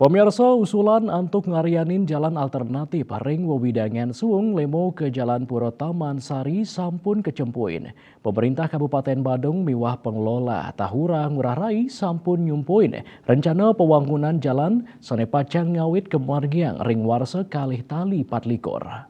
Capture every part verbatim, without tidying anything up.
Pemirsa, usulan antuk ngarianin jalan alternatif ring wewidangan Suwung Lemo ke Jalan Pura Taman Sari sampun kecempuin. Pemerintah Kabupaten Badung miwah pengelola Tahura Ngurah Rai sampun nyumpuin rencana pewangunan jalan sane pacang ngawit kemargiang ring warsa kalih tali patlikur.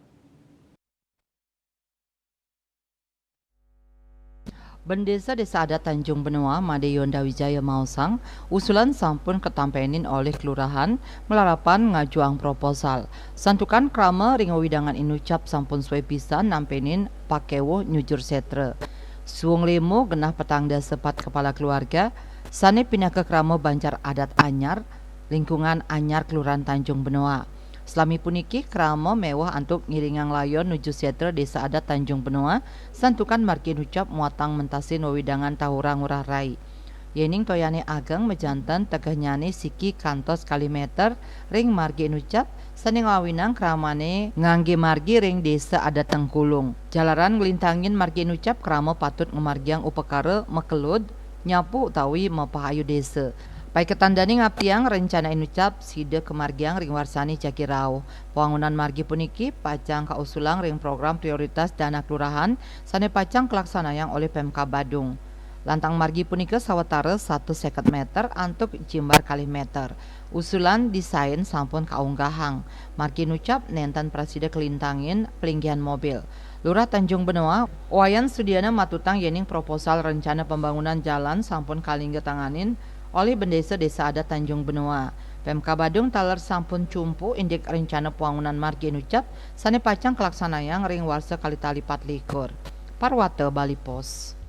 Bendesa Desa Adat Tanjung Benoa, Made Yonda Wijaya maosang, usulan sampun katampenin olih kelurahan malarapan ngajuang proposal. Santukan krama ring wewidangan inucap sampun suwe pisan nampenin pakewuh nyujur setra. Suwung Lemo genah petang dasa pat kepala keluarga, sane pinaka krama banjar adat anyar, lingkungan anyar Kelurahan Tanjung Benoa. Salami puniki, krama meweh antuk ngiringang layon nuju setra Desa Adat Tanjung Benoa, santukan margi inucap muatang mentasin wewidangan Tahura Ngurah Rai. Yening toyane ageng majanten tegehnyane siki kantos kalih meter ring margi inucap, sane ngawinang kramane ngangge margi ring Desa Adat Tengkulung. Jalaran nglintangin margi inucap, krama patut ngamargiang upakara makelud, nyapu utawi mapahayu desa. Paiketan dane ngaptiang rencana inucap sida kamargiang ring warsane jagi rauh. Pawangunan margi puniki pacang kausulang ring program prioritas dana kelurahan sane pacang kalaksanayang olih Pemkab Badung. Lantang margi punika sawatara satus seket meter antuk jimbar kalih meter. Usulan desain sampun kaunggahang. Margi inucap nenten prasida kalintangin palinggihan mobil. Lurah Tanjung Benoa, Wayan Sudiana matutang yening proposal rencana pembangunan jalan sampun kalingga tanganin olih Bendesa Desa Adat Tanjung Benoa. Pemkab Badung taler sampun cumpu indik rencana pawangunan margi inucap sane pacang kalaksanayang ring warsa kalih tali patlikur. Parwata, Bali Post.